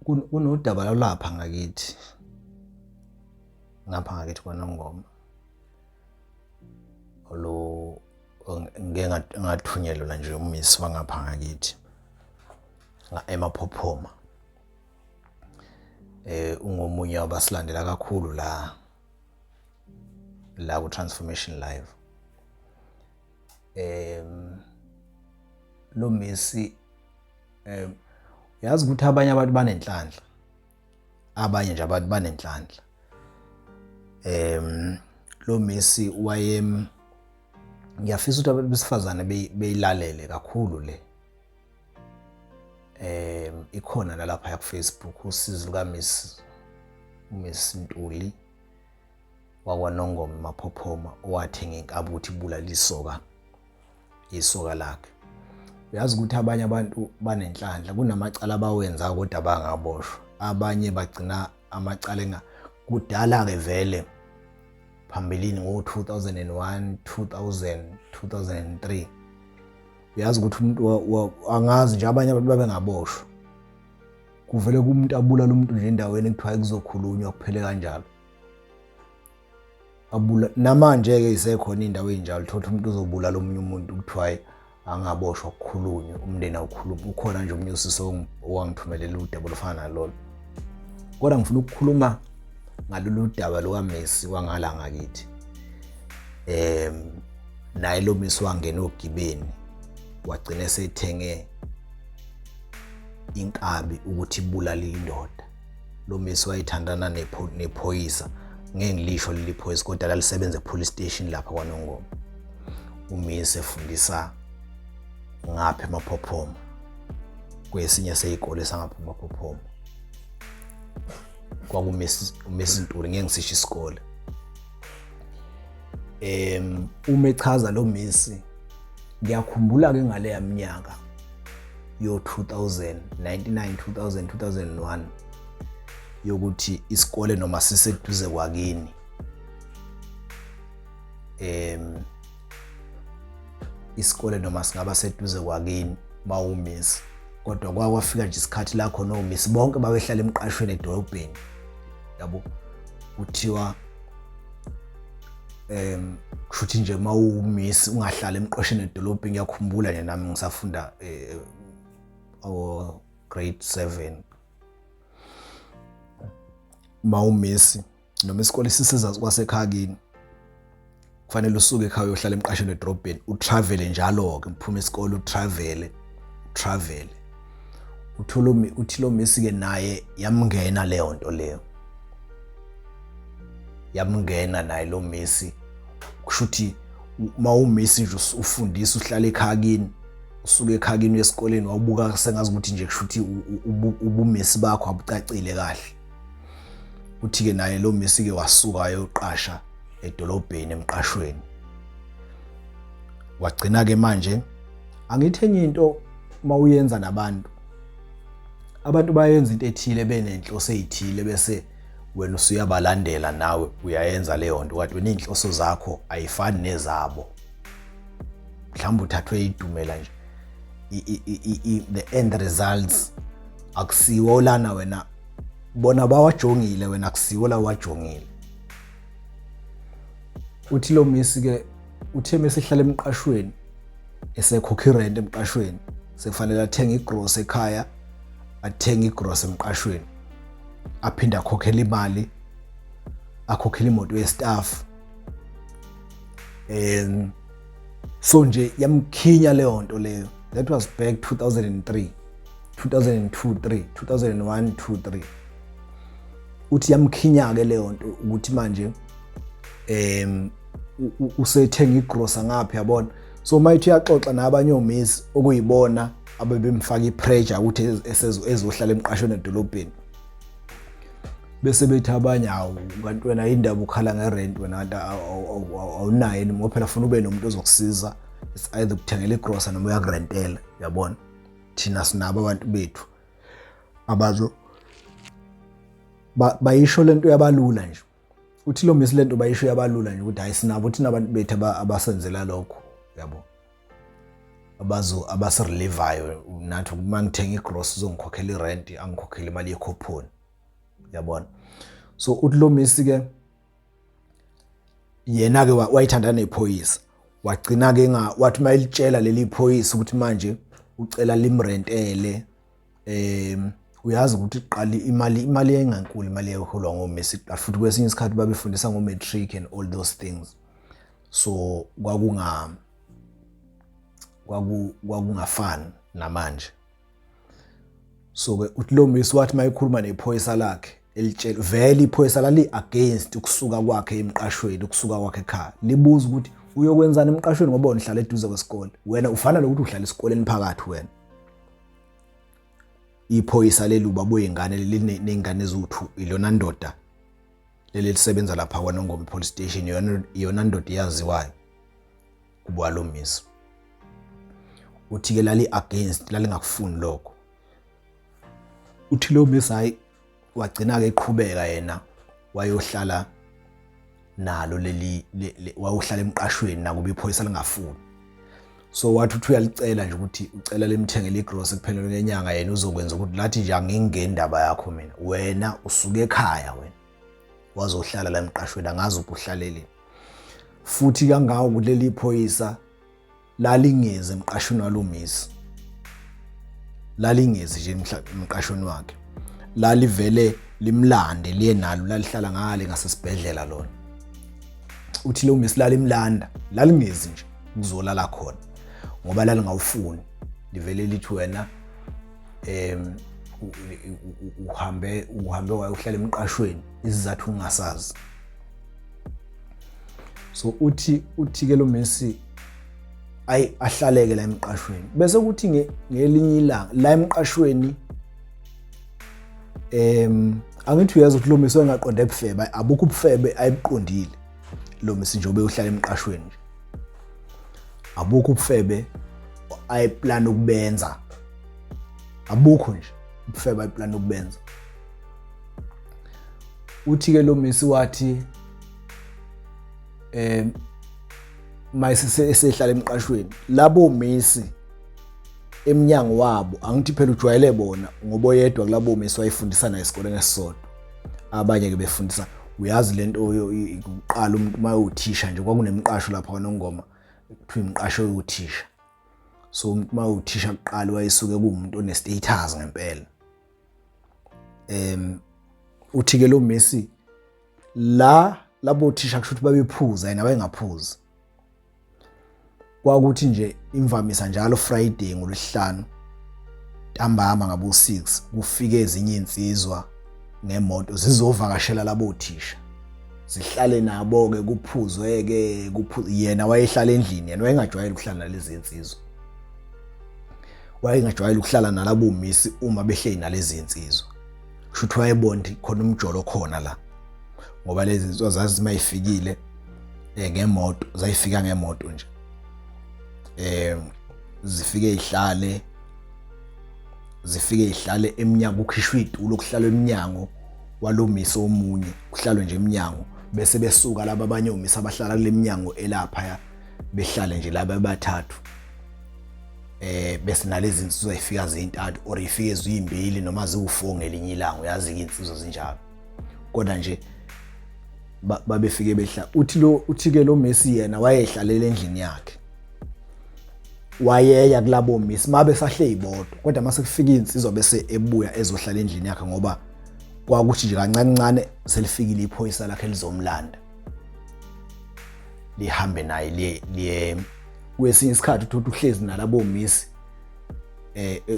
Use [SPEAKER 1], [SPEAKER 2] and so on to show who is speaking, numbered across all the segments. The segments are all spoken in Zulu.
[SPEAKER 1] Kunodaba lwalapha ngakithi, ngapha ngakithi kwaNongoma olu ngike ngathunyelelwa nje umisi wangapha ngakithi eMaphophoma. Ungomunye wabasilandela kakhulu la la ku-Transformation Live. Lo Messi, yazi ukuthi abanye abantu banenhlanhla, abanye nje abantu banenhlanhla. Lo Messi waye, ngiyafisa ukuthi abantu besifazane beyilalele kakhulu le. Ikhona nalapha ku Facebook usizi luka Miss Ntuli wakwaNongoma eMaphophoma owathenga inkabi ukuthi ibulale isoka lakhe. Uyazi ukuthi abanye abantu banenhlanhla, kunamacala abawenza kodwa bangaboshwa. Abanye bagcina amacala enga kudala-ke vele phambilini ngo-2001, 2000, 2003. Uyazi ukuthi umuntu angazi nje, abanye abantu babengaboshwa. Kuvele kumuntu abulala umuntu nje endaweni kuthiwa kuzokhulunywa kuphele kanjalo. Abula namanje-ke isekhona iy'ndawo ey'njalo, thola umuntu uzobulala omunye umuntu kuthiwa angaboshwa kukhulunywe, umndeni awukhulumi. Ukhona nje omunye usisi owangithumelela udaba olufana nalolo. Kodwa ngifuna ukukhuluma ngalolu daba lukaMessi wangala ngakithi. Naye lo Messi wangena ogibeni wagcina esethenge inkabi ukuthi ibulale indoda. Lo Messi wayethandana nephoyisa, ngeke ngilisho leli phoyisa kodwa lalisebenza e-police station lapha kwaNongoma. UMessi efundisa ngapha eMaphophoma, kwesinye sey'kole sangapha eMaphophoma. KwakuMessi, uMessi Ntuli, ngeke ngisisho isikole. Uma echaza lo Messi, ngiyakhumbula-ke ngaleya minyaka yo-2000, 99, 2000, 2001, yokuthi isikole noma siseduze kwakini, isikole noma singaba seduze kwakini mawumisi, kodwa kwakwafika nje isikhathi la khona omisi bonke babehlala emqashweni edolobheni, yabo. Kuthiwa kushuthi nje mawumisi ungahlala emqashweni edolobheni. Ngiyakhumbula nje nami ngisafunda o grade 7, mawumisi noma isikole sisiza kwasekhaya kini, kufanele usuke ekhaya uyohlala emqashweni edrobheni, utravele njalo-ke, uphume isikole utravele, utravele. Uthola uthi lo Messi-ke naye yamngena leyo nto leyo, yamngena naye lo Messi. Kusho ukuthi uma uMessi nje ufundisa uhlala ekhaya kini, usuke ekhaya kini uye esikoleni, wawubuka sengazi ukuthi nje kusho ukuthi ubumesi bakho abucacile kahle. Uthi-ke naye lo Messi-ke wasuka wayoqasha edolobheni emqashweni, wagcina-ke manje. Angithi enye into uma uyenza nabantu, abantu bayenza into ethile benenhloso eyithile, bese wena usuyabalandela nawe uyayenza leyo nto, kanti wena iy'nhloso zakho ayifani nezabo. Mhlawumbe uthathwe idumela nje, the end results akusiwo lana wena bona bawajongile, wena akusiwo la wajongile. Uthi lo Messi-ke uthe mesihlala emqashweni, esekhokha irent emqashweni, sekufanele athenge igrosa ekhaya, athenge igrosa emqashweni, aphinde akhokhele imali, akhokhele imoto yestaff. So nje yamkhinya leyo nto leyo. That was back 2003, 2002, 3, 2001, 2, 3. Uthi yamkhinya-ke leyo nto ukuthi manje usethenga igrosa ngapha, yabona. So mayithi uyaxoxa nabanye omisi okuyibona abebemfaka ipressure ukuthi ezohlala emqashweni edolobheni, bese bethi abanye, hawu kanti wena indaba ukhala ngerent wena, kanti awunayo yini? Ngoba phela funa ube nomuntu ozokusiza, it's either ukuthengela igrosa noma uyakurentela, yabona. Thina sinabo abantu bethu abazo bayisho lento yabalula nje. Uthi lo Messi lento bayisho yabalula nje ukuthi hayi, sinabo thina abantu bethu abasenzela lokho, yabo. Abazo abasirelievayo nathi uma ngithenga igross uzongikhokhela irent, angikhokhele imali yekhophoni, yabona. So uthi lo misi ke yena ke wayithanda nephoyisa, wagcina ke nga wathi mayilitshela leli phoyisa ukuthi manje ucela limrentele. Uyazi ukuthi kuqala imali yayingankulu, imali eyayiholwa ngomisi kuqala, futhi kwesinye isikhathi babefundisa ngo-matric and all those things, so kwakungafani namanje. So ke uthi lo misi wathi mayekhuluma nephoyisa lakhe elitshela vele iphoyisa lali against ukusuka kwakhe emqashweni, ukusuka kwakhe ekhaya, libuza ukuthi uyokwenzani emqashweni ngoba uhlala eduze kwesikole wena, ufana nokuthi uhlala esikoleni phakathi wena. Iphoyisa leli ubaba oyingane leli ney'ngane eziwu-2, ilona ndoda leli elisebenza lapha kwaNongoma Police Station, iyona ndoda eyaziwayo kubo lo misi. Uthi-ke lali against, lalingakufuni lokho. Uthi lo misi hhayi, wagcina-ke eqhubeka yena wayohlala nalo leli, wayohlala emqashweni nakuba iphoyisa lingafuni. So wathi uthi uyalicela nje ukuthi ucela limthengele igross ekupheleni kwenyanga, yena uzokwenza ukuthi lathi nje angingeni indaba yakho mina, wena usuke ekhaya wena wazohlala la emqashweni, angazi uphi uhlaleleni. Futhi kangako ukuthi leli phoyisa lalingezi emqashweni walomisi, lalingezi nje emqashweni wakhe, lalivele limlande liye nalo, lalihlala ngale ngasesibhedlela lona. Uthi lo misi lalimlanda, lalingezi nje kuzolala khona ngoba lalingawufuni, livele lithi wena uhambe wayohlala emqashweni isizathu ungasazi. So uthi ke lo Messi ayi ahlaleke la emqashweni, bese kuthi ngelinye ilanga la emqashweni angithi uyazi ukuthi lo Messi wayengaqonde ebufebe, abukho ubufebe ayibuqondile lo Messi nje obeyohlala emqashweni nje, abukho ubufebe ayeplan ukubenza, abukho nje ubufebe ayeplan ukubenza. Uthi ke lo Messi wathi mayise esehlala emqashweni labo Messi emnyango wabo, angithi phela ujwayele bona ngoba oyedwa kulabo Messi wayefundisa naye esikoleni esisodwa, abanye ke befundisa. Uyazi lento ukuqala umuntu mayewuthisha nje, kwakunemqasho lapha kwaNongoma kuthiwa imqasho yothisha. So umuntu mayewuthisha kuqala wayesuke kuwumuntu one-status ngempela. Uthi ke lo Messi la labo thisha kusho ukuthi babephuza, yena wayengaphuzi. Kwakuthi nje imvamisa njalo Friday ngolwesihlanu ntambama ngabo 6 kufike ezinye insizwa ngemoto zizovakashela labo thisha, zihlale nabo ke kuphuzwe ke yena wayehlala endlini, yena wayengajwayele ukuhlala nalezi insizwa, wayengajwayele ukuhlala nalabo misi uma behleli nalezi insizwa. Kusho ukuthi wayebona ukuthi khona umjolo khona la, ngoba lezi insizwa zazi mayifikile ngemoto, zayifika ngemoto nje, zifike ihlale, zifike ihlale eminyango, kukhishwe itulo kuhlalwe eminyango walomisa omunye, kuhlalwe nje eminyango, bese besuka laba abanye omisa abahlala kule minyango elapha behlale nje laba abathathu, bese nalezi insizwa ifika zintathu or ifike ziyimbili noma ziwu4 ngelinye ilanga. Uyazi ke insizwa zinjalo, kodwa nje babefike behla. Uthi lo uthi ke lo Messi yena wayehlalela endlini yakhe, wayeya kulabo Messi mabe sahlezi bodwa, kodwa mase kufika insizwa bese ebuya ezohlala endlini yakhe, ngoba kwakuthi nje kancane kancane selifikile iphoyisa lakhe lizomlanda lihambe naye liye kwesinye isikhathi. Uthi uhlezi nalabo Messi,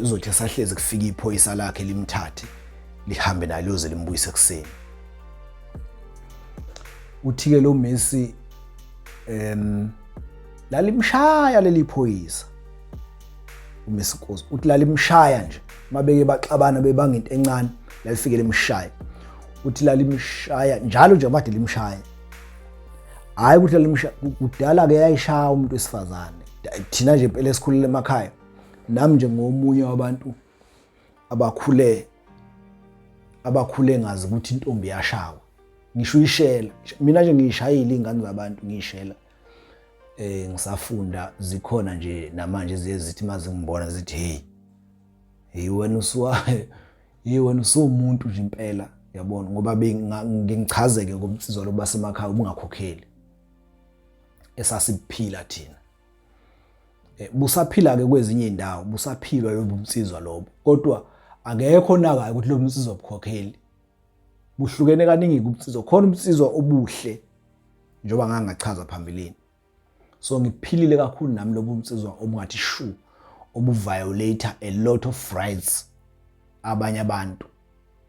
[SPEAKER 1] uzothi esahlezi kufika iphoyisa lakhe limthathe lihambe naye liyoze limbuyise ekuseni. Uthi ke lo Messi lalimshaya leli phoyisa uMessi Nkosi, uthi lalimshaya nje mabeke baxabana bebanga into encane, lalifike limshaya. Uthi lalimshaya njalo nje made limshaya, hayi ukuthi lalimshaya kudala ke yayishaya umuntu wesifazane. Thina nje impela esikhulele emakhaya, nami nje ngomunye wabantu abakhule ngazi ukuthi intombi yashawa, ngisho uyishela. Mina nje ngiyishayile ingane zabantu, ngiyishela. Ngisafunda zikhona nje namanje ziye zithi mazingibona zithi hey, hey wena usuwa, hey wena usuwumuntu nje impela, yabona, ngoba ngingichazeke ngomsizwa lo basemakhaya ubungakhokheli esasiphila thina. Busaphila ke kwezinye indawo, busaphilwa lobu bunsizwa lobo, kodwa akekho onakayo ukuthi lobu bunsizwa bukhokheli. Buhlukene kaningi kubunsizwa, khona ubunsizwa obuhle njengoba ngangachaza phambilini. So ngiphilile kakhulu nami lobu bunsizwa obungathi shu, obuviolate a lot of rights abanye abantu,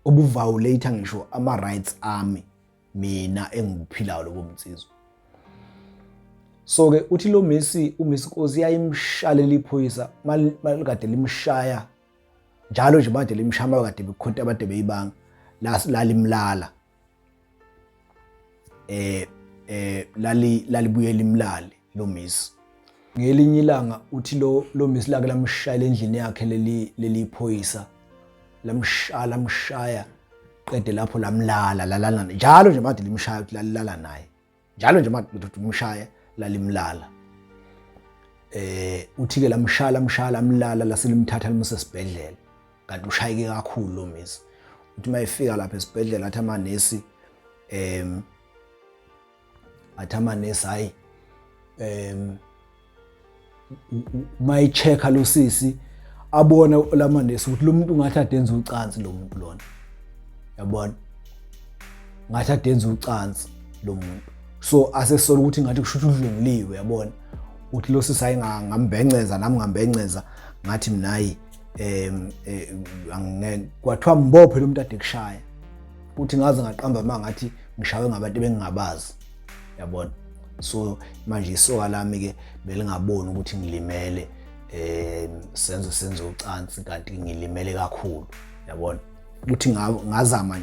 [SPEAKER 1] obuviolate ngisho ama rights ami mina engikuphilayo lobo bunsizwa. So ke uthi lo Messi, uMessi Nkosi yayimshalela iphoyisa malikade limshaya njalo nje, manje limshaya kade bekhonta abade beyibanga lalimlala, lali lalibuye limlale lo Miss. Ngelinye ilanga uthi lo Miss lake lamshayela endlini yakhe leli phoyisa, lamshaya lamshaya qede lapho lamlala, lalala njalo nje manje limshaya, uthi lalala naye njalo nje manje limshaya lalimlala. Uthi ke lamshaya lamshaya lamlala, laselimthatha limuse esibhedlela, kanti ushayeke kakhulu lo Miss. Uthi mayefika lapha esibhedlela athi amanesi, athi amanesi hayi, mayichecka lo sisi, abona lamanesi ukuthi lo muntu ngathi adenza ucansi lo muntu lona, yabona, ngathi adenza ucansi lo muntu. So asesola ukuthi ngathi kusho ukuthi udlwenguliwe, yabona. Uthi lo sisi hayi, ngambenceza nami, ngambenceza ngathi mina hayi, angeke kwathiwa mbophe lo muntu ade kushaya. Uthi ngaze ngaqamba manga ngathi ngishawe ngabantu bengingabazi, yabona. So manje isoka lami ke belingaboni ukuthi ngilimele, senze ucansi kanti ngilimele kakhulu, yabona. Uthi ngazama,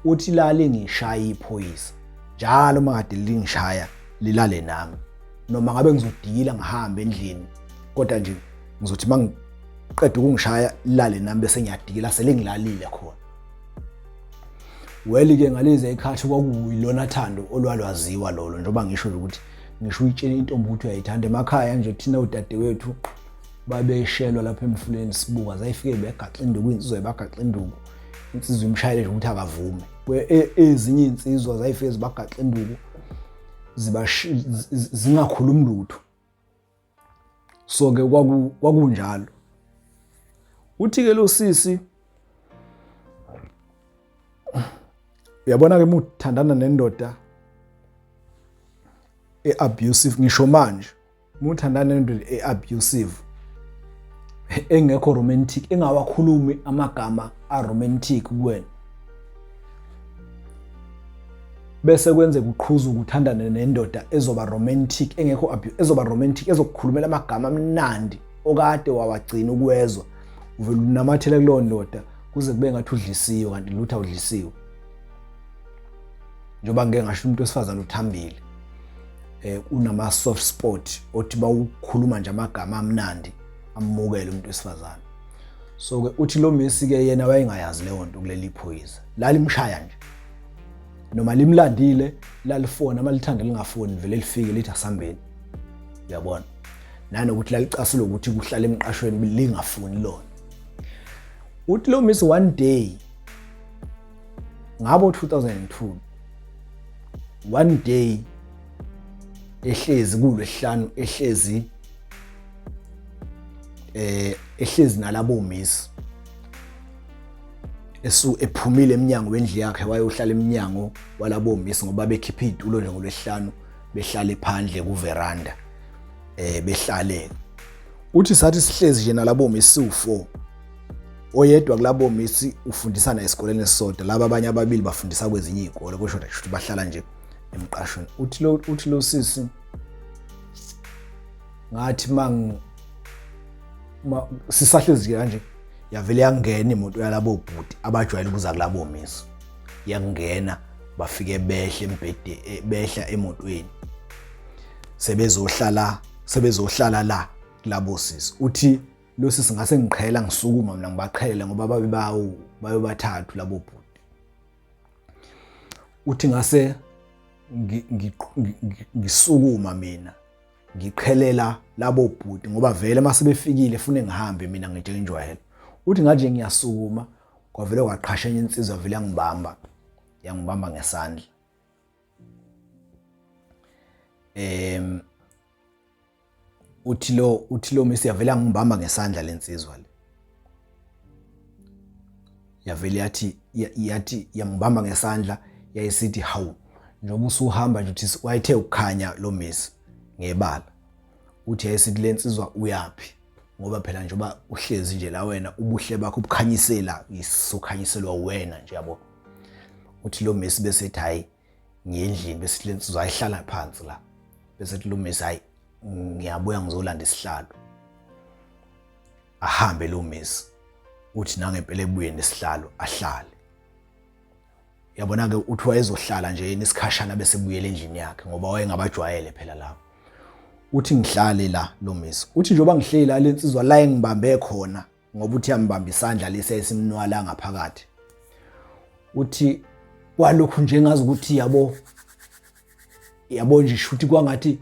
[SPEAKER 1] uthi lali ngishaya iphoyisa njalo makade lingishaya lilale nami, noma ngabe ngizodikila ngihambe endlini, kodwa nje ngizothi mangiqeda ukungishaya lilale nami bese ngiyadikila selingilalile khona. Well ke ngalezi ikhathi kwakuyilona thando olwalwaziwa lolo, njengoba ngisho ukuthi ngisho uyitshela intombi ukuthi uyayithanda emakhaya nje, thina udadewethu babeshelwa lapha emfuleni sibuka, zayifike begaxa induku insizwa, ibagaxa induku insizwa, imshayele nje ukuthi akavume. Ezinye insizwa zayifike zibagaxa induku zingakhulumi lutho. So ke kwakunjalo. Uthi ke lo sisi, uyabona ke muthandana nendoda e-abusive, ngisho manje muthandana nendoda e-abusive, engekho romantic, engawakhulumi amagama a-romantic kuwena, bese kwenzeka uqhuza ukuthandana nendoda ezoba romantic, engekho, ezoba romantic, ezokukhulumela amagama amnandi okade wawagcina ukuwezwa, uvele unamathele kuleyo ndoda kuze kube ngathi udlisiwe, kanti lutho awudlisiwe. Njengoba ngike ngasho, umuntu wesifazane uthambile, unama soft spot othi bawukhuluma nje amagama amnandi amukele umuntu wesifazane. So ke uthi lo Messi ke yena wayengayazi leyo nto kuleli phoyisa, lalimshaya nje noma limlandile, lalifona uma lithanda, lingafoni vele lifike lithi asambeni, uyabona. Nanokuthi lalicasula ukuthi kuhlala emqashweni lingafuni lona. Uthi lo Miss one day ngabo 2002, one day ehlezi kulwesihlanu, ehlezi nalabo miss, esu ephumile eminyango wendlu yakhe wayohlala eminyango walabo miss, ngoba bekhipha izitulo nje ngolwesihlanu, behlale phandle kuveranda, behlale. Uthi sathi sihlezi nje nalabo miss siwu4, oyedwa kulabo miss ufundisa na esikoleni esisodwa, laba abanye ababili bafundisa kwezinye izikole, kusho ukuthi bahlala nje emqashweni. Uthi lo sisi ngathi mang ma sisahlezi kanje, yavele yangena imoto yalabo bhuti abajwayele ukuza kulabo miss, yangena, bafike behle embhede, behla emotweni, sebezohlala la kulabo sisi. Uthi lo sisi ngase ngiqhela ngisukuma mina ngibaqhelele, ngoba babe bawo babe bathathu labo bhuti. Uthi ngase ngisukuma mina. Ngiqhelela labo bhuti ngoba vele uma sebefikile fune ngihambe mina ngenjenjwayelo. Uthi ngathi nje ngiyasukuma kwavele kwaqhasha enye insizwa vele yangibamba yangibamba ngesandla. Uthi lo misi yavele angibamba ngesandla lensizwa le. Yavele yathi yangibamba ngesandla, yayisithi, "Hawu, njengoba usuhamba nje," uthi wayethe ukukhanya lo misi ngebala. Uthi yayisithi lensizwa, "Uyaphi? Ngoba phela njengoba uhlezi nje la wena, ubuhle bakho ubukhanyisela, isokhanyiselwa wena nje, yabo." Uthi lo misi bese ethi, "Hayi, ngiyendlini." Bese lensizwa ayihlala phansi la. Bese ethi lo misi, "Hayi, ngiyabuya ngizolanda isihlalo." Ahambe lo misi. Uthi nangempela ebuye nesihlalo, ahlale. Yabona ke, uthi wayezohlala nje yena isikhashana bese buyela endlini yakhe ngoba wayengabajwayele phela lapho. Uthi ngihlale la lo misi. Uthi njengoba ngihleli la, lensizwa la engibambe khona, ngoba uthi yambamba isandla lesi esimnwala ngaphakathi, uthi kwalokhu nje ngazi ukuthi yabo yabo nje, shuthi kwangathi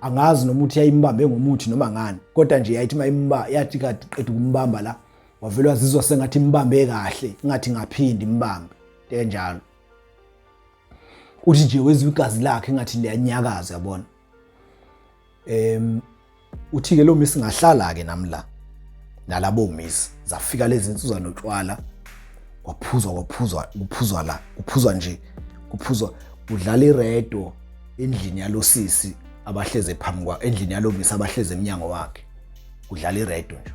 [SPEAKER 1] angazi noma uthi yayimbambe ngomuthi noma ngani, kodwa nje yayithi mayimba yathi kade qeda ukumbamba la, wavele wazizwa sengathi imbambe kahle, ingathi ngaphindi imbambe enjalo. Uthi nje wezwa igazi lakhe engathi liyanyakaza, yabona. Uthi ke lo miss ngahlala ke nami la nalabo miss. Zafika lezi insizwa notshwala, kwaphuzwa, kwaphuzwa, kuphuzwa la, kuphuzwa nje, kuphuzwa, kudlala iredo endlini yalosisi abahleze phambi kwa endlini yalo miss abahleze eminyango wakhe, kudlala iredo nje.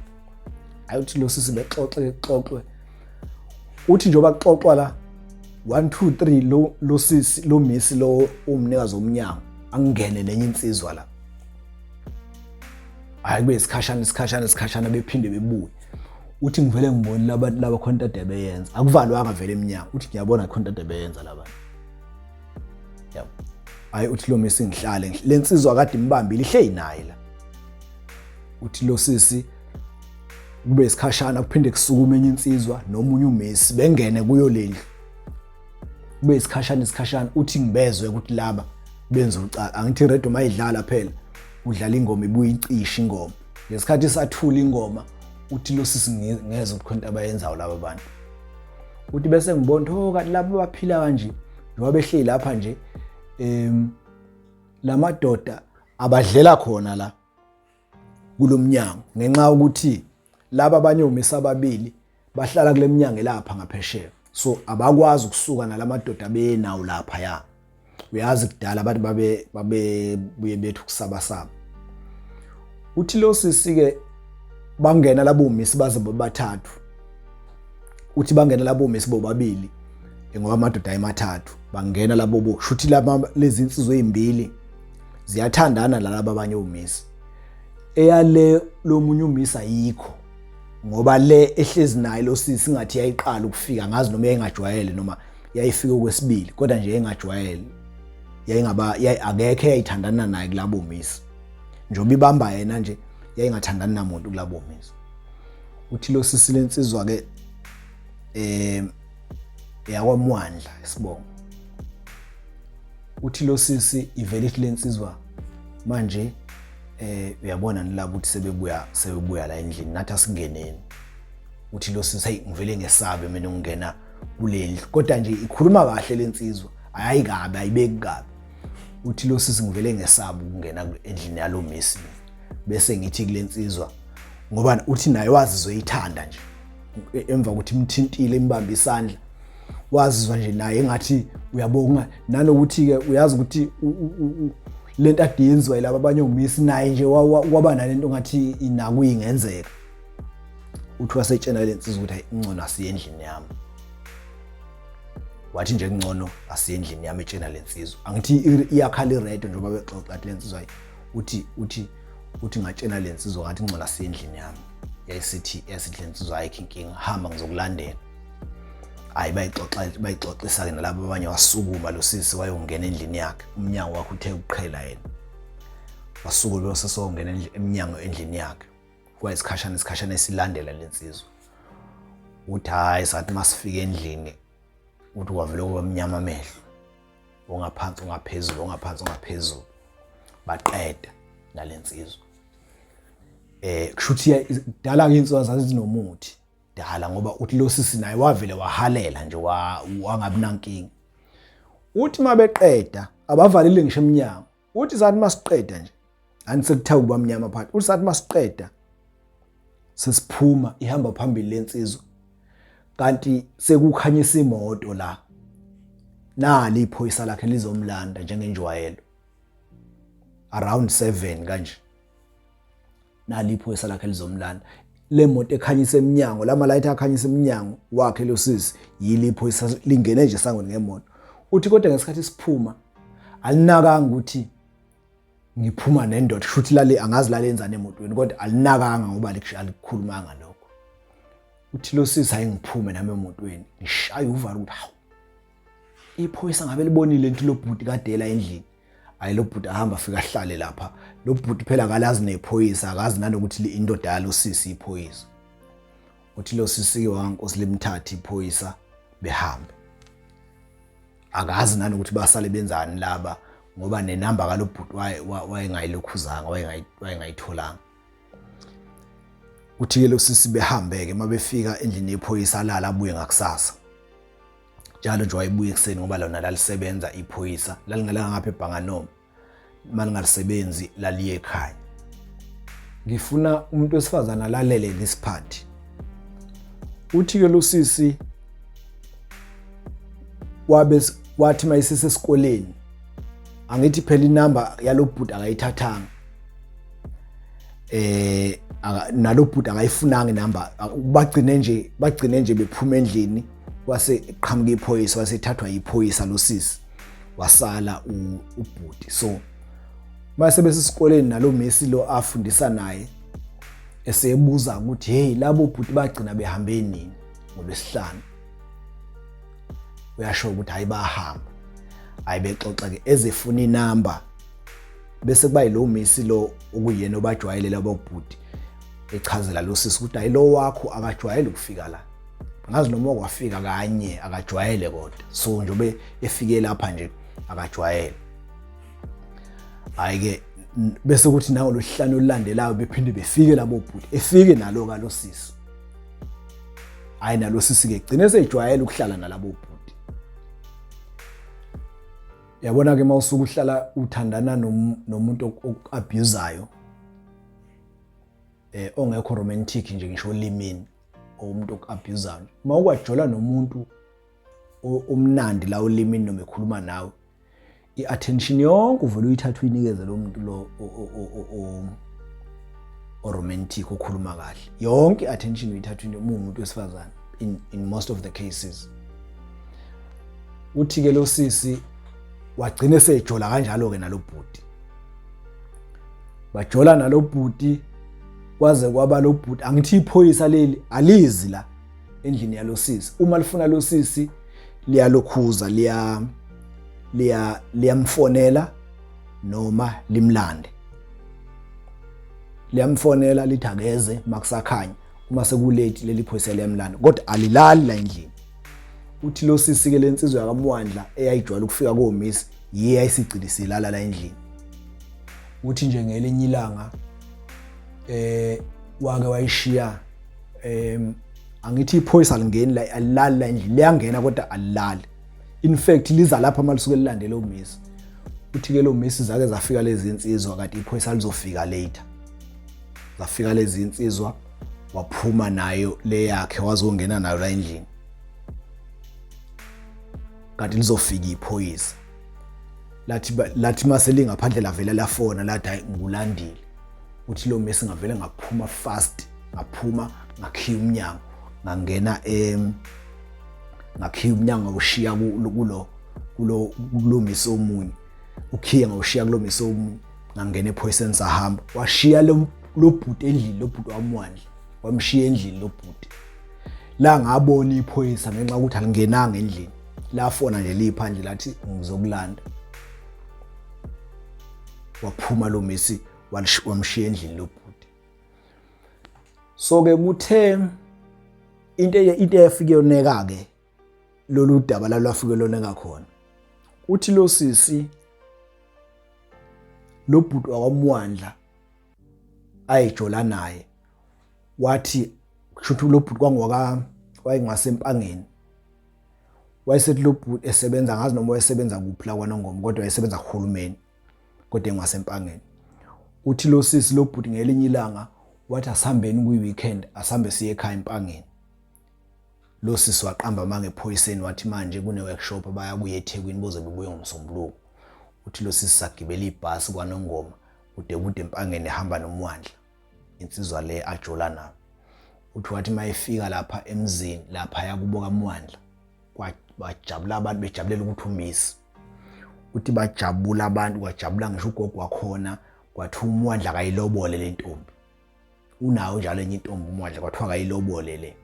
[SPEAKER 1] Ayothi lo sisi bexoxe xoxwe. Uthi njengoba kuxoxwa la, 1 2 3, lo sisi, lo miss lo umnikazi womnyango, angene nenye insizwa la. Hayi, kube isikhashana, isikhashana, isikhashana, bephinde bebuye. Uthi ngivele ngibone labantu laba khona into beyenza, akuvalwanga vele eminyango. Uthi ngiyabona khona into beyenza labantu, yabo. Hayi, uthi lo misi ngihlale, lensizwa kade imbambile ihleli naye la. Uthi lo sisi kube isikhashana, kuphinde kusukume enye insizwa nomunye umisi, bengene kuyo lendlu. Kube isikhashana, isikhashana. Uthi ngibezwe ukuthi laba benza ucala. Angithi radio mayidlala phela, udlala ingoma, ibuye icishe ingoma. Ngesikhathi isathula ingoma, uthi lo sisi ngeze ukuthi khona into abayenzayo laba bantu. Uthi bese ngibona, oh, kanti laba baphila kanje njengoba behleli lapha nje, lamadoda abadlela khona la kulomnyango, ngenxa yokuthi laba abanye omisa ababili bahlala kule minyango elapha ngaphesheya, so abakwazi ukusuka nalamadoda benawo lapha. Ya, uyazi kudala abantu babe buye bethu kusabasaba. Uthi lo sisi ke bangena labo misi baze bobathathu. Uthi bangena labo misi bobabili ngoba amadoda ayimathathu, bangena labo bo shuthi laba lezi insizwe ezimbili ziyathandana lalaba abanye omisi. Eyale lomunye umisi ayikho, ngoba le ehlezi naye lo sisi ngathi yayiqala ukufika, ngazi noma yayingajwayele noma yayifika okwesibili, kodwa nje yayingajwayele, yayingaba akekho eyayithandana naye kulabo misi. Njengoba ibamba yena nje, yayingathandani namuntu kulabo misi. Uthi lo sisi lensizwa ke yakwamwandla isibongo. Uthi lo sisi ivele ithi lensizwa, "Manje uyabona nilabo ukuthi sebebuya la endlini, nathi asingeneni." Uthi lo sisi, "Hey, ngivele ngesabe mina ukungena kulendlu." Kodwa nje ikhuluma kahle lensizwa, ayikabi ayibeki kabi. Uthi lo sisi, "Ngivele ngesaba ukungena endlini yalo misi." Bese ngithi kulensizwa, ngoba uthi naye wazizwe ithanda nje emva kokuthi imthintile, imbambe isandla, wazizwa nje naye engathi uyabonga, nanokuthi-ke uyazi ukuthi lento ade yenziwa yilaba abanye omisi, naye nje waba nalento ngathi inakuyingenzeka. Uthi wasetshena le nsizwa ukuthi, "Hayi, ngcono asiye endlini yami." Wathi nje, "Kungcono asiye endlini yami," etshena le nsizwa. Angithi iyakhala iredo njengoba bexoxa. Athi le nsizwa uthi ngatshena le nsizwa ngathi, "Ngcono asiye endlini yami." Yayisithi le nsizwa, "Ayikho inkinga, hamba, ngizokulandela." Hayi, bayixoxa, bayixoxisa-ke nalabo abanye. Wasukuma lo sisi wayongena endlini yakhe, umnyango wakhe uthe ukuqhela yena. Wasuka lo sisi wayongena emnyango endlini yakhe. Kwayisikhashana, isikhashana, esilandela lensizwa. Uthi hhayi, sathi masifika endlini, uthi kwavele kuba mnyama amehlo, ongaphansi ungaphezulu, ongaphansi ungaphezulu. Baqeda. Nalensizwa kushuthi kudala ke insizwa zazinomuthi dala, ngoba uthi lo sisi naye wavele wahalela nje, wangabi nankinga. Uthi mabeqeda abavalile ngisho eminyango. Uthi sathi masiqeda nje, ani sekuthiwa kuba mnyama phakathi. Uthi sathi masiqeda sesiphuma, ihamba phambili lensizwa, kanti sekukhanyisa imoto la, nali iphoyisa lakhe lizomlanda njengenjwayelo around 7 kanje. Nali iphoyisa lakhe lizomlanda, le moto ekhanyisa eminyango, lama light akhanyisa eminyango wakhe lo sisi, yili iphoyisa lingene nje esangweni ngemoto. Uthi kodwa ngesikhathi siphuma alinakanga ukuthi ngiphuma nendoda, shuthi lale angazi lalenzani emotweni, kodwa alinakanga ngoba alikukhulumanga lokho. Uthi lo sisi, hayi, ngiphume nami emotweni, ngishaya uvalo ukuthi hawu, iphoyisa ngabe libonile nto lo bhuti kadela endlini. Hayi, lo bhuti ahamba afika ahlale lapha. Lo bhuti phela akalazi nephoyisa, akazi nanokuthi indoda yalo sisi iphoyisa. Uthi lo sisi wankosi limthathe iphoyisa behambe, akazi nanokuthi basale benzani laba, ngoba nenamba kalo bhuti wayengayilokhuzanga, wayengayitholanga. Uthi-ke lo sisi behambe-ke, uma befika endlini yephoyisa alala, abuye ngakusasa. Njalo nje wayebuya ekuseni ngoba lona lalisebenza iphoyisa, lalingalanga ngapha eBhanganoma, uma lingalisebenzi laliye ekhaya. Ngifuna umuntu wesifazane alalele this part. Uthi-ke lo sisi wabe wathi mayisesesikoleni, angithi phela inamba yalo bhuti akayithathanga, nalo bhuti akayifunanga inamba. Bagcine nje bephuma endlini, kwase qhamuka iphoyisa, wasethathwa iphoyisa lo sisi, wasala ubhuti. So mase besesikoleni nalo mesi lo afundisa naye esebuza ukuthi, hey, labo bhuti bagcina behambe nini ngolwesihlanu? Uyasho ukuthi hayi, bahamba. Hayi, bexoxa ke, ezefuna inamba, bese kuba yilo misi lo okuyena obajwayele labo bhuti, echazela lo sisi ukuthi hayi, lo wakho akajwayele ukufika la, ngazi noma kwafika kanye, akajwayele, kodwa so njengoba efike lapha nje akajwayele. Hayi ke, bese kuthi nawo losihlanu olulandelayo bephinde befike labo bhuti, efike nalo kalo sisi. Hayi, nalo sisi ke gcine sejwayele ukuhlala nalabo bhuti. Yabona ke, mawusuke uhlala uthandana nomuntu oku-abusayo, ongekho romantic nje ngisho olimini, umuntu oku-abusayo, uma ukwajola nomuntu omnandi la olimini noma ekhuluma nawe, i-attention yonke uvele uyithathe uyinikeze lo muntu lo o-romantic, okhuluma kahle. Yonke i-attention uyithatha uma umuntu wesifazane in most of the cases. Uthi-ke lo sisi wagcina sejola kanjalo-ke nalo bhuti, bajola nalo bhuti kwaze kwaba lo bhuti, angithi iphoyisa leli alizi la endlini yalo sisi, uma lifuna lo sisi liyalokhuza, liya liya liyamfonela noma limlande. Liyamfonela lithi akeze makusakhanya, uma sekulate leli phoyisa liyamlanda, kodwa alilali la endlini. Uthi lo sisi ke, lensizwa yakamwandla eyayijwayele ukufika komisi, yiye yayisigcina silala la endlini. Uthi nje ngelinye ilanga wake wayishiya, angithi iphoyisa lingeni la, alilali la endlini, liyangena kodwa alilali. In fact liza lapha uma lisuke lilandele umisi. Uthi ke lo misi zake zafika lezi insizwa kanti iphoyisa lizofika later. Zafika lezi insizwa, waphuma nayo le yakhe, wazongena nayo la endlini kanti lizofika iphoyisa. Lathi mase lingaphandle lavela lafona, lathi, hayi, ngikulandile. Uthi lo mesi ngavele ngaphuma fast, ngaphuma ngakhiya umnyango, ngangena ngakhiya umnyango, ngawushiya kulo misi omunye, ukhiye ngawushiya kulo misi omunye, ngangena ephoyiseni, sahamba. Washiya lo bhuti endlini, lo bhuti wamwandla wamshiya endlini lo bhuti. La ngabona iphoyisa ngenxa yokuthi alingenanga endlini, lafona nje liphandle lathi ngizokulanda. Waphuma lo misi, wamshiya endlini lo bhuti. So ke kuthe into eyafike yoneka ke, lolu daba lalwafike loneka khona, uthi lo sisi, lo bhuti wakwamwandla ayijola naye wathi kushuthi lo bhuti kwangwaka wayengasempangeni wayesethi lo bhuti esebenza ngazi noma wayesebenza kuphi la kwaNongoma kodwa wayesebenza kuhulumeni kodwa engasempangeni. Uthi lo sisi lo bhuti ngelinye ilanga wathi asihambeni kwi-weekend asambe siye ekhaya empangeni. Lo sisi waqamba amanga ephoyiseni wathi manje kune-workshop abaya kuye eThekwini boze bebuye ngoMsombuluko. Uthi lo sisi sagibela ibhasi kwaNongoma kude kude empangeni ehamba noMwandla insizwa le ajola nayo. Uthi wathi uma efika lapha emzini lapha yakubo kaMwandla bajabula abantu bejabulela ukuthi umisi. Uthi bajabula abantu kwajabula ngisho ugogo wakhona kwathiwa uMwandla akayilobole le ntombi. Unayo njalo enye intombi uMwandla kwathiwa akayilobole le.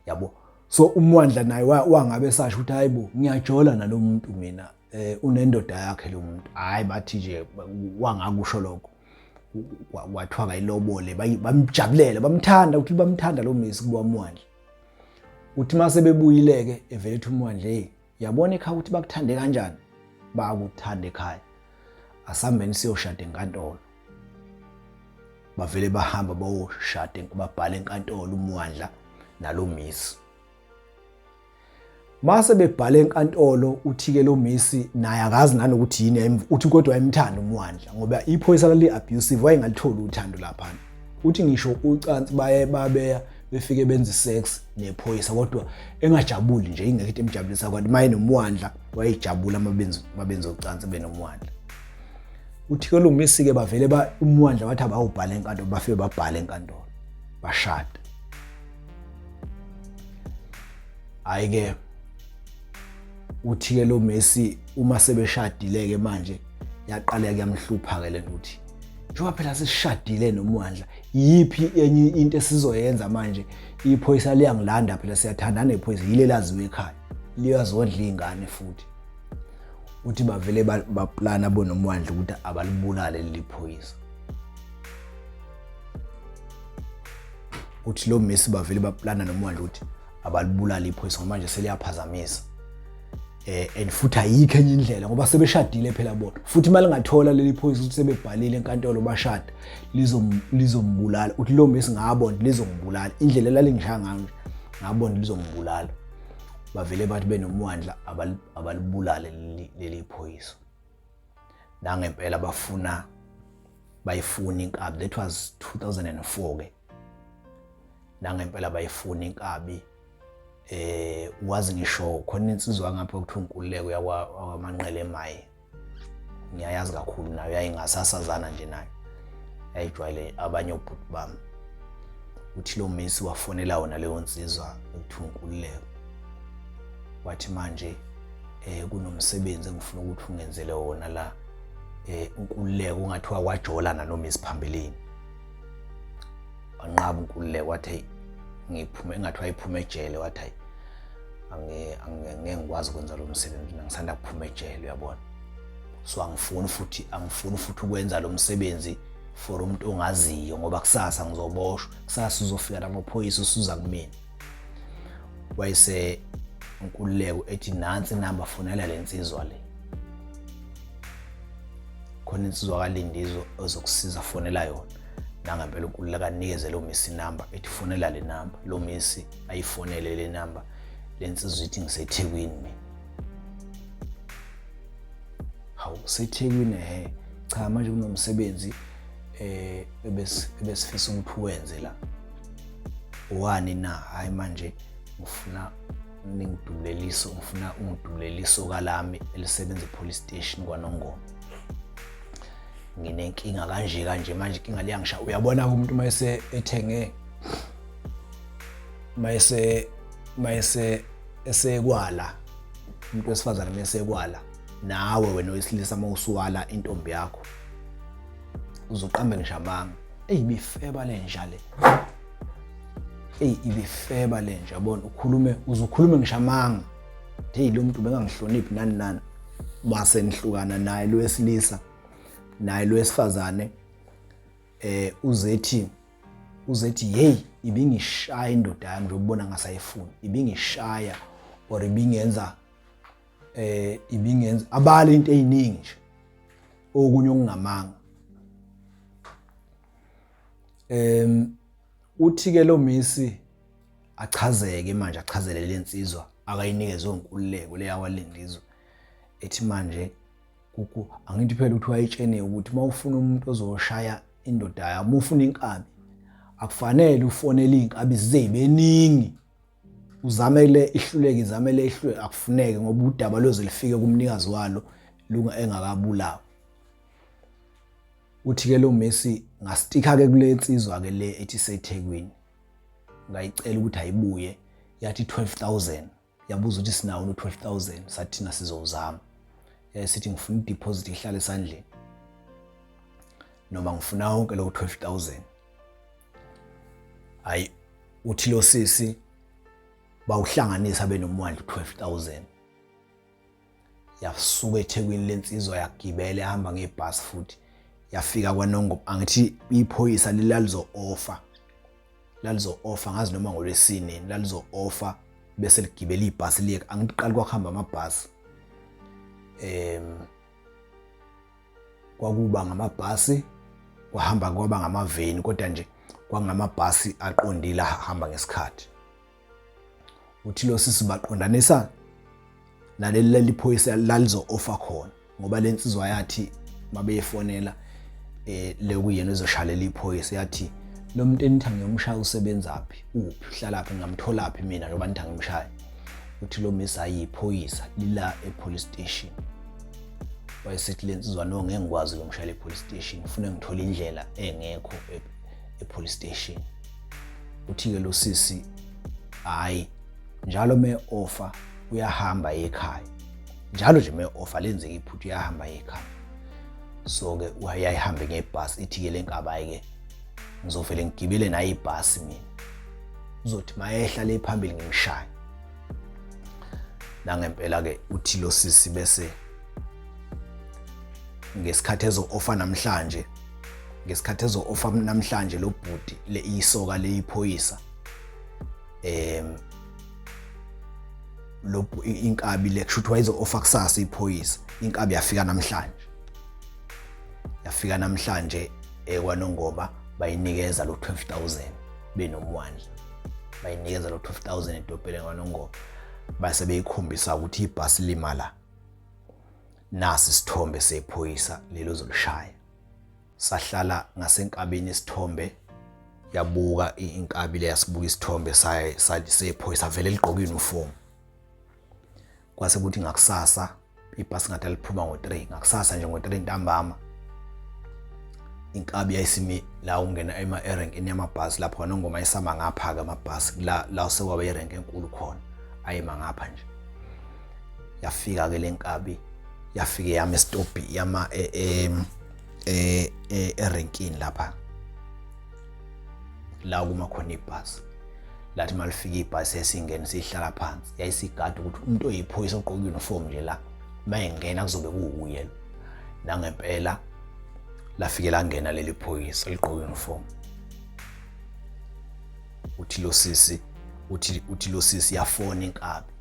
[SPEAKER 1] Yabo so uMwandla naye wangabe esasho ukuthi hayibo ngiyajola nalo muntu mina eh unendoda yakhe lo muntu hayi bathi nje wangakusho lokho kwathiwa kayilobole bamjabulela bamthanda ukuthi bamthanda lo misi kuba uMwandla. Uthi mase bebuyile-ke evele ethi uMwandla hey yabona ekhaya ukuthi bakuthande kanjani bakuthanda ekhaya asambeni siyoshada enkantolo. Bavele bahamba bayoshada babhala enkantolo uMwandla nalo misi. Mase bebhala enkantolo uthi-ke lo misi naye akazi nanokuthi yini uthi kodwa wayemthanda uMwandla ngoba iphoyisa lali-abusive wayengalitholi uthando laphana. Uthi ngisho ucansi baye babeya befike benza isex nephoyisa kodwa engajabuli nje ingekho into emjabulisa kanti maye noMwandla wayejabula mabenza ucansi benoMwandla. Uthi-ke lo misi-ke bavele uMwandla wathi abawubhala enkantolo bafike babhala enkantolo bashada. Hhayi-ke uthi-ke lo Messi uma sebeshadile-ke manje yaqala kuyamhlupha-ke le nto ukuthi njengoba phela sesishadile noMwandla yiphi enye into esizoyenza manje iphoyisa liyangilanda phela siyathandana nephoyisa yile laziwa ekhaya liyazondla iy'ngane futhi. Uthi bavele baplana bonoMwandla ukuthi abalibulale leli phoyisa. Uthi lo Messi bavele baplana noMwandla ukuthi abalibulale iphoyisa ngoba manje seliyaphazamisa. And futhi ayikho enye indlela ngoba sebeshadile phela bona. Futhi uma lingathola leli phoyisa ukuthi sebebhalile enkantolo bashada lizombulala. Uthi lo Messi ngabona lizongibulala. Indlela elalingishaya ngayo nje ngabona lizongibulala. Bavele bathi benoMwandla abalibulale leli phoyisa. Nangempela bafuna bayifuna inkabi. That was 2004 ke. Nangempela bayifuna inkabi. Wazi ngisho khona insizwa ngapha okuthiwa uNkululeko yakwaManqele emaye. Ngiyayazi kakhulu nayo yayingasasazana nje nayo. Yayijwayele abanye obhuti bami. Uthi lo Messi wafonela wona leyo nsizwa ekuthiwa uNkululeko. Wathi manje kunomsebenzi engifuna ukuthi ungenzele wona la. uNkululeko ungathiwa wajola nalo Messi phambilini. Wanqaba uNkululeko wathi hey ngiphume engathi wayephuma ejele wathi hayi angeke ngikwazi ukwenza lo msebenzi mina ngisanda kuphuma ejele uyabona. So angifuni futhi ukwenza lo msebenzi for umuntu ongaziyo ngoba kusasa ngizoboshwa, kusasa uzofika namaphoyisa usuza kumina. Wayese uNkululeko ethi nansi inamba fonela le nsizwa le. Khona insizwa kaLindizo ozokusiza fonela yona. Nangempela uNkululeko anikeze lo Messi inamba ethi fonela le namba. Lo Messi ayifonele le namba. Le nsizwa ithi ngiseThekwini mina. Hawu useThekwini ehe. Cha manje kunomsebenzi ebesifisa ukuthi uwenze la. Wani na? Hayi manje ngifuna ningidubuleliso, ngifuna ungidubulele isoka lami elisebenza e-police station kwaNongoma. Nginenkinga kanje kanje manje inkinga liyangisha. Uyabona umuntu uma ese ethenge uma ese esekwala umuntu wesifazane uma esekwala nawe wena owesilisa uma usuwala intombi yakho uzoqambe ngisho amanga. Eyi ibifeba lenja le. Eyi ibifeba lenja yabona ukhulume uzukhulume ngisho amanga. Hey lo muntu bengangihloniphi nani nani. Mase nihlukana naye lo wesilisa naye lo wesifazane uzethi hey ibingishaya indoda yami nje ubona ngasayifuni ibingishaya or ibingenza ibingenza abale into eziningi nje okunye okungamanga. Uthi ke lo misi achazeke manje, achazele lensizwa akayinikezwe inkululeko le yakwalindizwe, ethi manje kuku angithi phela uthi wayitshene ukuthi uma ufuna umuntu ozoshaya indoda yakho, uma ufuna inkabi akufanele ufonele iy'nkabi zize yibeningi, uzamele ihluleke, izamele ihluleke, akufuneke ngoba udaba loze lifike kumnikazi walo lunga engakabulawa. Uthi-ke lo Messi ngastikha-ke kule nsizwa-ke le ethi iseThekwini, ngayicela ukuthi ayibuye, yathi 12000, yabuza ukuthi sinawo no 12000, sathi thina sizowuzama. Yayisithi ngifuna i-deposit ihlale esandleni noma ngifuna wonke lo 12000. Hayi, uthi lo sisi bawuhlanganisa benomwandla u-12000. Yasuka eThekwini lensizwa yagibela yahamba ngebhasi futhi yafika kwaNongoma. Angithi iphoyisa lelalizo-ofa, lalizo-ofa ngazi noma ngolwesine, lalizo-ofa bese ligibela ibhasi liye. Angithi qala kwakuhamba amabhasi, kwakuba ngamabhasi, kwahamba kwaba ngamaveni, kodwa nje kwakungamabhasi aqondile ahamba ngesikhathi. Uthi lo sisi baqondanisa naleli leli phoyisa lalizo-ofa khona, ngoba le nsizwa yathi mabeyifonela le kuyena ezoshalela iphoyisa, yathi lo muntu enithi angiyomshaya usebenzaphi, uphi, uhlalaphi, ngingamtholaphi mina njengoba nithi angimshaye. Uthi lo misa ayiphoyisa lila e-police station. Wayesethi le nsizwa no, ngeke ngikwazi ukumshayela e-police station, ufuna ngithole indlela engekho e-police station. Uthi-ke lo sisi hhayi, njalo me ofa uyahamba ekhaya, njalo nje me ofa lenzeka iphutha uyahamba ekhaya. So-ke uyayihambe ngebhasi, ithi-ke le nkabayi-ke ngizovele ngigibele naye ibhasi mina, uzothi mayehla le phambili ngimshaye. Nangempela-ke uthi lo sisi bese ngesikhathi ezo-ofa namhlanje, ngesikhathi ezo-ofa namhlanje lo bhuti le isoka leyiphoyisa, lo inkabi le kusho ukuthi wayezo-ofa kusasa iphoyisa, inkabi yafika namhlanje, yafika namhlanje ekwaNongoma, bayinikeza lo 12000 benomwandla, bayinikeza lo 12000 edobhele kwaNongoma, base beyikhombisa ukuthi ibhasi limala, nasi isithombe sephoyisa lelo zolishaya. Sahlala ngasenkabini isithombe, yabuka inkabi le, yasibuka isithombe sephoyisa vele ligqoke uniform. Kwase kuthi ngakusasa ibhasi ngathi aliphuma ngo-3, ngakusasa nje ngo-3 ntambama inkabi yayisimi la ungena erenkini yamabhasi lapho kwaNongoma, isama ngapha-ke amabhasi la la sekwaba irenki enkulu khona, ayema ngapha nje. Yafika-ke le nkabi, yafike yama esitobhi, yama erenkini lapha la kuma khona ibhasi. Lathi malifika ibhasi esingene sihlala phansi, yayisigada ukuthi umuntu oyiphoyisa ogqoka uniform nje la mayengena kuzobe kuwuye lo. Nangempela lafike langena leli phoyisa ligqoka uniform. Uthi lo sisi, uthi lo sisi yafona inkabi,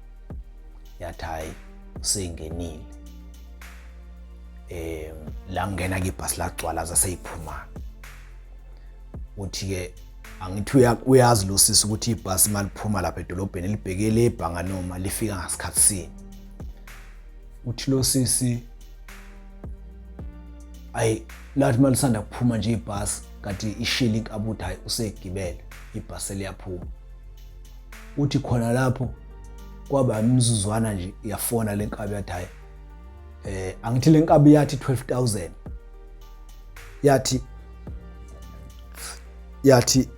[SPEAKER 1] yathi hayi usengenile. La ngena ke ibhasi lagcwala zaseyiphuma. Uthi ke angithi uyazi lo sisi ukuthi ibhasi maliphuma lapha edolobheni libhekele ebhanga noma lifika ngasikhathi sini. Uthi lo sisi ayi lathi malisanda kuphuma nje ibhasi kanti ishile inkabi, uthi hayi usegibele ibhasi liyaphuma. Uthi khona lapho kwaba imizuzwana nje yafona le nkabi, yathi hayi angithi le nkabi yathi 12000, yathi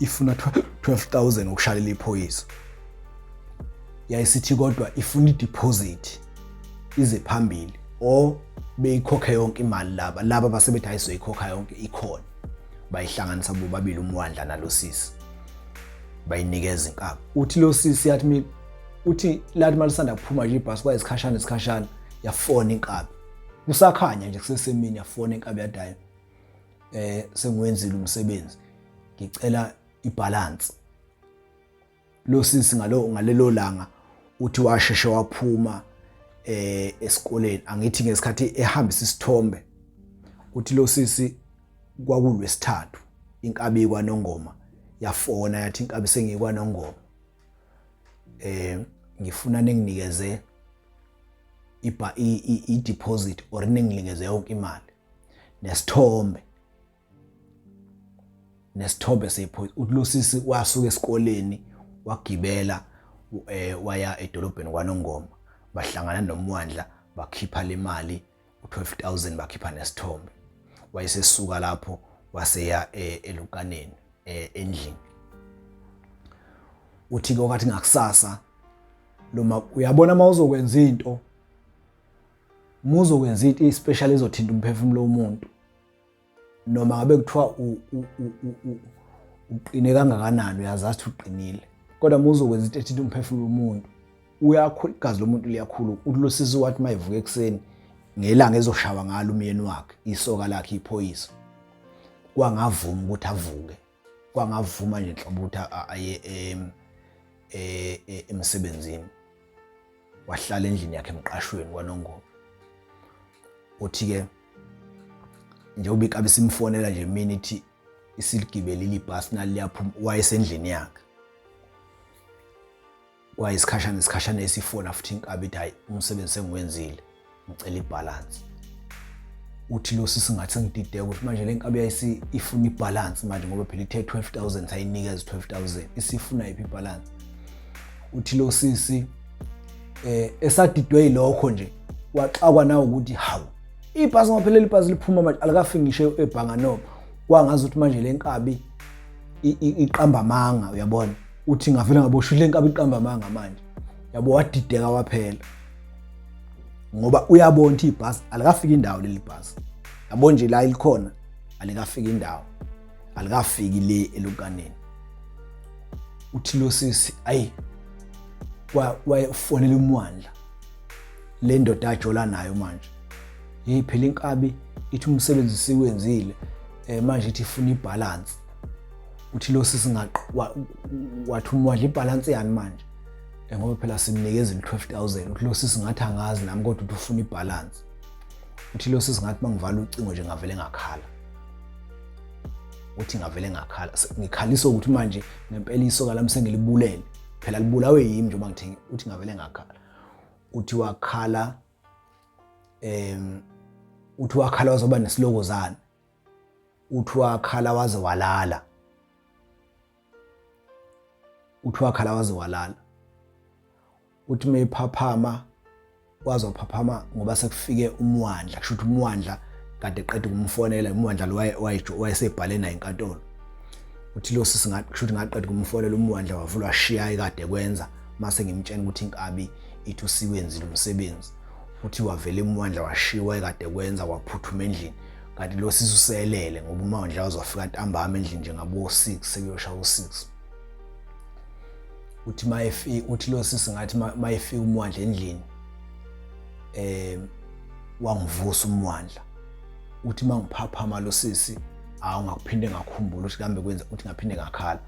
[SPEAKER 1] ifuna 12000 ukushalela iphoyisa. Yayisithi kodwa ifuna i-deposit ize phambili or beyikhokhe yonke imali. Laba basebethi hayi sizoyikhokha yonke ikhona. Bayihlanganisa bobabili umwandla nalosisi, bayinikeza inkabi. Uthi lo sisi yathi, uthi lathi malisanda kuphuma nje ibhasi kwayisikhashana isikhashana yafona inkabi, kusakhanya nje kusesemini, yafona inkabi yathi hayi sengiwenzile umsebenzi, ngicela ibalance. Lo sisi ngalelo langa uthi washeshe waphuma esikoleni. Angithi ngesikhathi ehambisa isithombe, uthi lo sisi kwakulwesithathu, Inkabi kwaNongoma yafona yathi inkabi sengikwaNongoma ngifuna ninginikeze iba i deposit or ninginikeze yonke imali nesithombe nesithombe sephoyisa. Uthi lo sisi wasuka esikoleni wagibela waya edolobheni kwaNongoma, bahlangana noMwandla bakhipha le mali u-12000 bakhipha nesithombe. Wayesesuka lapho waseya elukaneni endlini. Uthi ke okathi ngakusasa loma uyabona uma uzokwenza into, uma uzokwenza into especially ezothinta umphefumulo womuntu, noma ngabe kuthiwa uqine kangakanani, uyazazi ukuthi uqinile, kodwa uma uzokwenza into ethinta umphefumulo womuntu, uyakhula igazi lomuntu liyakhula. Uthi lo sisi wathi mayivuka ekuseni ngelanga ezoshawa ngalo umyeni wakhe, isoka lakhe iphoyisa, kwangavuma ukuthi avuke, kwangavuma nje nhlobo ukuthi aye emsebenzini. Wahlala endlini yakhe emqashweni kwaNongoma. Uthi-ke njengoba ikabe simfonela nje mina ithi isiligibelile ibhasi nali liyaphuma, wayesendlini yakhe. Kwayisikhashana isikhashana esifona futhi inkabi ithi hayi umsebenzi sengiwenzile, ngicela ibhalansi. Uthi lo sisi ngathi sengidideka ukuthi manje le nkabi yayisi ifuna ibhalansi manje, ngoba phela ithe 12000 sayinikeza 12000, isifuna yiphi ibhalansi? Uthi lo sisi esadidwe yilokho nje waxakwa nawo ukuthi hawu ibhasi ngoba phela ibhasi liphuma manje alikafiki ngisho ebhanga noma kwangazi ukuthi manje le nkabi iqamba amanga, uyabona. Uthi ngavele ngaboshwa le nkabi iqamba amanga manje, yabo. Wadideka waphela ngoba uyabona ukuthi ibhasi alikafiki indawo leli bhasi, yabo nje la ilikhona alikafiki indawo, alikafiki le elukaneni. Uthi lo sisi ayi wayefonela uMwandla le ndoda ajola nayo manje, hey phela inkabi ithi umsebenzi siwenzile manje ithi ifuna ibalance. Uthi lo sisi wathi uMwandla ibalance yani manje, ngoba phela simnikeza 12000. Uthi lo sisi ngathi angazi nami, kodwa uthi ufuna ibalance. Uthi lo sisi ngathi mangivala ucingo nje ngavele ngakhala. Uthi ngavele ngakhala, ngikhalisa ukuthi manje ngempela isoka lami sengilibulele, phela libulawe yimi njengoba ngithengi. Uthi ngavele ngakhala. Uthi wakhala uthi wakhala wazoba nesilokozana. Uthi wakhala waze walala. Uthi wakhala waze walala. Uthi mayiphaphama waze waphaphama ngoba sekufike uMwandla, kusho ukuthi uMwandla kade eqeda ukumfonela, uMwandla lo wayesebhale naye enkantolo. Uthi lo sisi kusho ukuthi ngaqeda ukumfonela uMwandla wavula washiya ekade kwenza, mase ngimtshela ukuthi inkabi ithi usiwenzile umsebenzi. Uthi wavela uMwandla washiya ekade kwenza waphuthuma endlini, kanti lo sisi uselele ngoba uMwandla wazofika ntambama endlini nje ngabo 6 sekuyoshaya u6. Uthi mayefika, uthi lo sisi ngathi mayefika uMwandla endlini wangivusa uMwandla. Uthi mangiphaphama lo sisi awu ngakuphinde ngakhumbula ukuthi kambe kwenza, uthi ngaphinde ngakhala.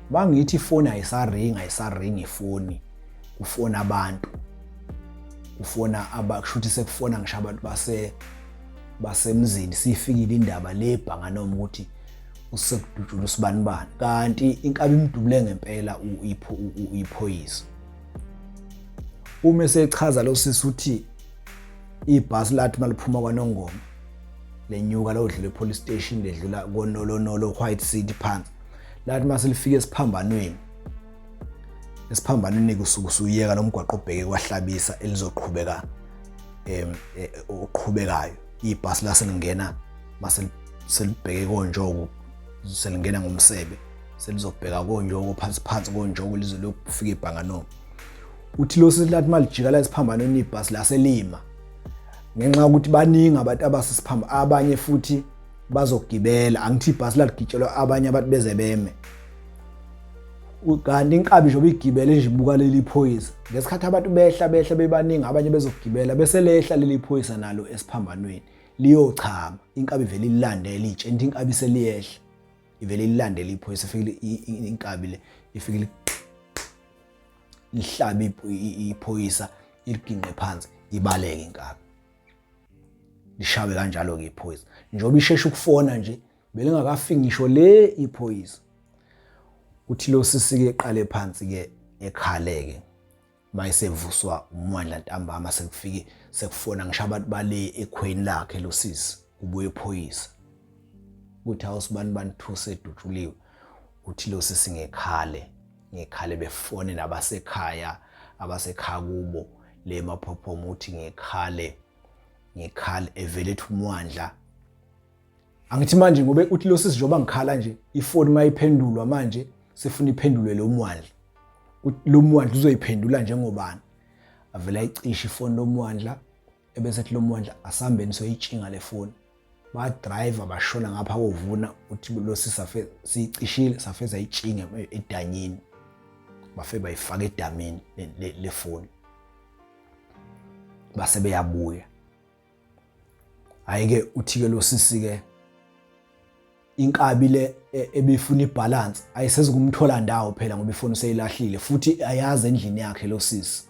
[SPEAKER 1] Bangithi ifoni ayisaringi, ayisaringi ifoni, kufona abantu, kufona abakusho ukuthi sekufona ngisho abantu basemzini, sifikile indaba le bhanga noma ukuthi usekudutshula usibanibani, kanti inkabi imdubule ngempela iphoyisa. Uma esechaza lo sisi uthi ibhasi lathi maliphuma kwaNongoma lenyuka lodlula epolice station ledlula koNolonolo White City phansi, lathi mase lifika esiphambanweni, esiphambanweni kusuke usuyeka lo mgwaqo obheke kwaHlabisa elizoqhubeka oqhubekayo, ibhasi lase lingena mase selibheke koNjoko, selingena ngomsebe selizobheka koNjoko phansi phansi koNjoko lize liyofika eBhanganoma. Uthi lo sisi lathi malijika la esiphambanweni ibhasi laselima ngenxa yokuthi baningi abantu abasisiphamba, abanye futhi bazogibela, angithi ibhasi laligitshelwa abanye abantu beze beme, kanti inkabi njengoba igibele nje ibuka leli phoyisa ngesikhathi abantu behla behla bebaningi abanye bezogibela, bese lehla leli phoyisa nalo esiphambanweni liyochama, inkabi ivele ililandele itshe, into inkabi seliyehla ivele ililandele iphoyisa, ifike inkabi le ifike lihlabe iphoyisa iliginqe phansi, ibaleke inkabi, lishawe kanjalo-ke iphoyisa. Njengoba ishesha ukufona nje Belingakafiki ngisho le iphoyisa. Uthi lo sisi-ke eqale phansi-ke ekhale-ke mayesevuswa umwandla ntambama sekufike sekufona ngisho abantu bale ekhweni lakhe lo sisi kubuye iphoyisa ukuthi hawu sibani bani thuse edutshuliwe. Uthi lo sisi ngekhale ngikhale befone nabasekhaya abasekhaya kubo le maphophoma uthi ngikhale ngikhale evele ethi umwandla angithi manje ngobe uthi lo sisi njengoba ngikhala nje ifoni mayiphendulwa manje sifuna iphendulwe lo mwandla lo mwandla uzoyiphendula njengobani avela ayicishe ifoni lomwandla ebese ethi lomwandla asambeni soyitshinga le foni badriver bashona ngapha kovuna uthi lo sisafe siyicishile safeza itshinge edanyini bafe bayifaka edamini lefoni base beyabuya hayi-ke uthi-ke lo sisi-ke inkabi le e, ebifuna ibalance ayisezukumthola ndawo phela ngoba ifoni useyilahlile futhi ayazi endlini yakhe lo sisi.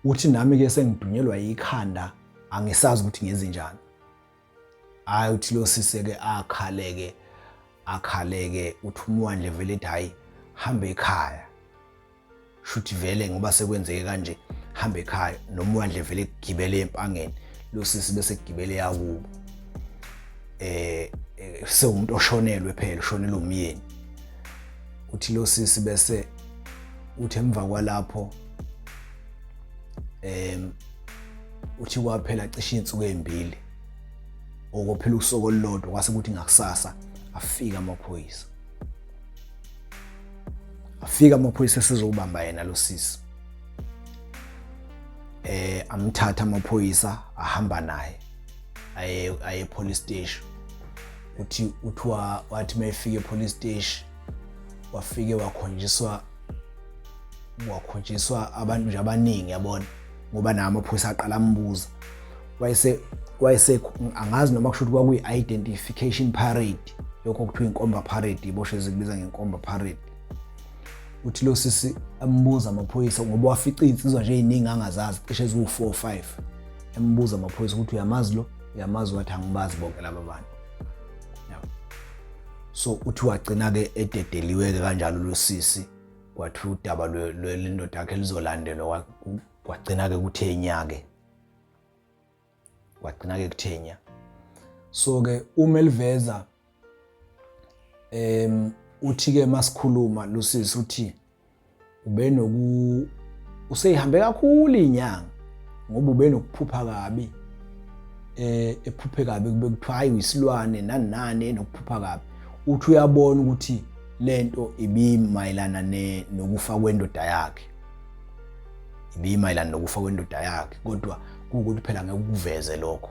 [SPEAKER 1] Uthi nami ke sengidunyelwa yikhanda angisazi ukuthi ngenze njani. Hayi uthi lo sisi ke akhaleke akhaleke uthi umwandle vele ethi hayi hamba ekhaya. Shuthi vele ngoba sekwenzeke kanje hamba ekhaya nomwandle vele kugibele empangeni lo sisi bese kugibele yakubo. Eh, eh sewumuntu oshonelwe phela ushonelwe umyeni. Uthi lo sisi bese uthi emva kwalapho uthi kwaphela cishe insuku ezimbili okophela usuku olulodwa kwase kuthi ngakusasa afika amaphoyisa afika amaphoyisa esezobamba yena lo sisi eh amthatha amaphoyisa ahamba naye aye aye police station uthi uthiwa wathi mayefika e police station wafike wakhonjiswa wakhonjiswa abantu nje abaningi yabona ngoba nawo amaphoyisa aqala ambuza wayese wayese angazi noma kusho ukuthi kwakuyi-identification parade lokho kuthiwa inkomba parade iboshwe zikubiza ngenkomba parade. Uthi lo sisi ambuza amaphoyisa ngoba wafica iy'nsizwa nje ey'ningi angazazi cishe eziwu-4 5 embuza amaphoyisa ukuthi uyamazi lo uyamazi wathi angibazi bonke laba bantu. So uthi wagcina-ke ededeliwe-ke kanjalo lo sisi kwathiwa udaba lwendoda yakhe luzolandelwa kwagcina-ke kuthe nya-ke kwagcina-ke kuthe nya. So-ke uma eliveza uthi-ke masikhuluma lo sisi uthi ubenoku useyihambe kakhulu inyanga ngoba ubenokuphupha kabi eh ephuphe kabi kube kuthiwa hayi uyisilwane nani nani enokuphupha kabi. Uthi uyabona ukuthi lento ibimayelana nokufa kwendoda yakhe, ibimayelana nokufa kwendoda yakhe, kodwa kuwukuthi phela ngeke ukuveze lokho.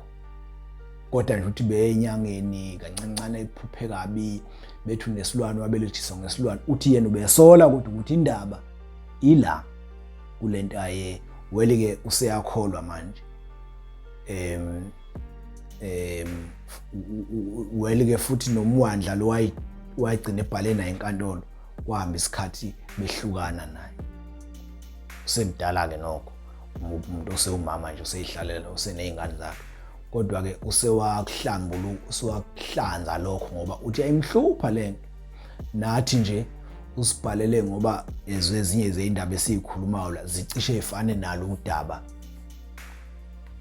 [SPEAKER 1] Kodwa nje uthi beyenyangeni kancancane ephuphe kabi bethu nesilwane wabelethiswa ngesilwane. Uthi yena ubesola kodwa ukuthi indaba ila kulento aye weli ke useyakholwa manje. Weli ke futhi nomwandla lo wayigcina ebhale naye enkantolo kwahamba isikhathi behlukana naye. Usemdala ke nokho umuntu osewumama nje useyihlalela useney'ngane zakhe, kodwa ke usewakuhlambulu usewakuhlanza lokho ngoba uthi ayimhlupha lento. Nathi nje usibhalele ngoba ezwe ezinye zey'ndaba esiyikhulumayo la zicishe ifane nalo udaba,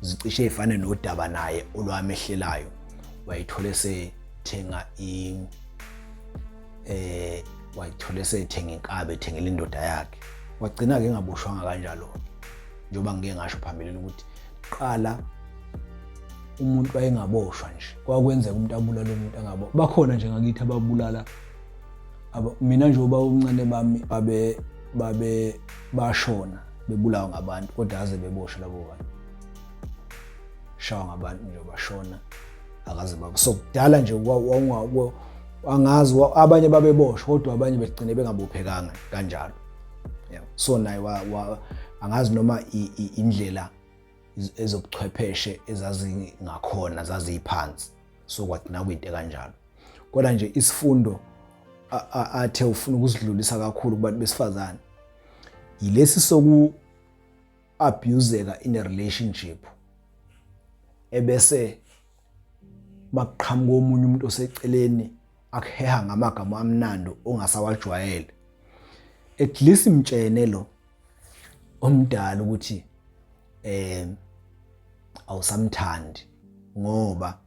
[SPEAKER 1] zicishe ifane nodaba naye olwamehlelayo. Wayithole sethenga i wayithole sethenga inkabi ethengela indoda yakhe, wagcina ke engaboshwanga kanjalo. Njengoba ngike ngasho phambilini ukuthi qala umuntu wayengaboshwa nje, kwakwenzeka umuntu abulala umuntu angabo. Bakhona nje ngakithi ababulala mina nje ubaba omncane bami babe babe bashona bebulawa ngabantu, kodwa aze beboshwe labo bantu, shawa ngabantu nje bashona akaze babo. So kudala nje angazi abanye babeboshwa kodwa abanye begcine bengabophekanga kanjalo. Yeah. So naye angazi noma indlela ezobuchwepheshe ezazingakhona zaziyiphansi, so kwagcina kuyinto kanjalo. Kodwa nje isifundo athe ufuna ukusidlulisa kakhulu kubantu besifazane yilesi soku abuseka in a relationship ebese Makuqhamuka omunye umuntu oseceleni akuheha ngamagama amnandi ongasawajwayele, at least mtshene lo omdala ukuthi awusamthandi, ngoba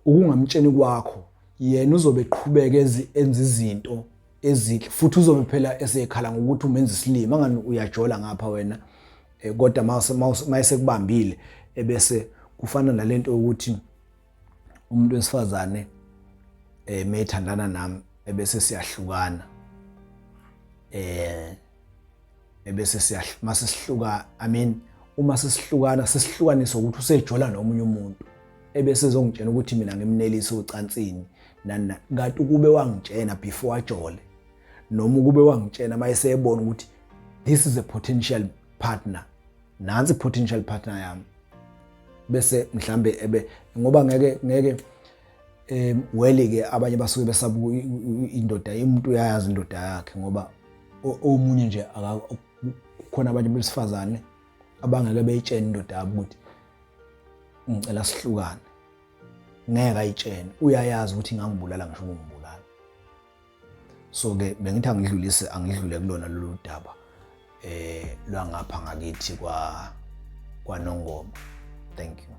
[SPEAKER 1] ukungamtsheni kwakho yena uzobe eqhubeka enza izinto ezinhle, futhi uzobe phela esekhala ngokuthi umenza isilima angani uyajola ngapha wena, kodwa mayesekubambile ebese kufana nalento yokuthi umuntu wesifazane methandana nami ebese siyahlukana, ebese mase sihluka, I mean uma sesihlukana sesihlukaniswa ukuthi usejola nomunye umuntu, ebese ezongitshela ukuthi mina ngimnelise ocansini nani, kanti ukube wangitshena before ajole, noma ukube wangitshena mayesebona ukuthi this is a potential partner, nansi potential partner yami, bese mhlambe ebe ngoba ngeke well ke abanye basuke besabuka indoda, umuntu uyayazi indoda yakhe, ngoba omunye nje kukhona abanye besifazane abangeke beyitshene indoda yabo ukuthi ngicela sihlukane, ngeke ayitshene, uyayazi ukuthi ingangibulala ngisho ukungibulala. So ke bengithi angidlulise angidlule kulona lolu daba lwangapha ngakithi kwa kwaNongoma. Thank you.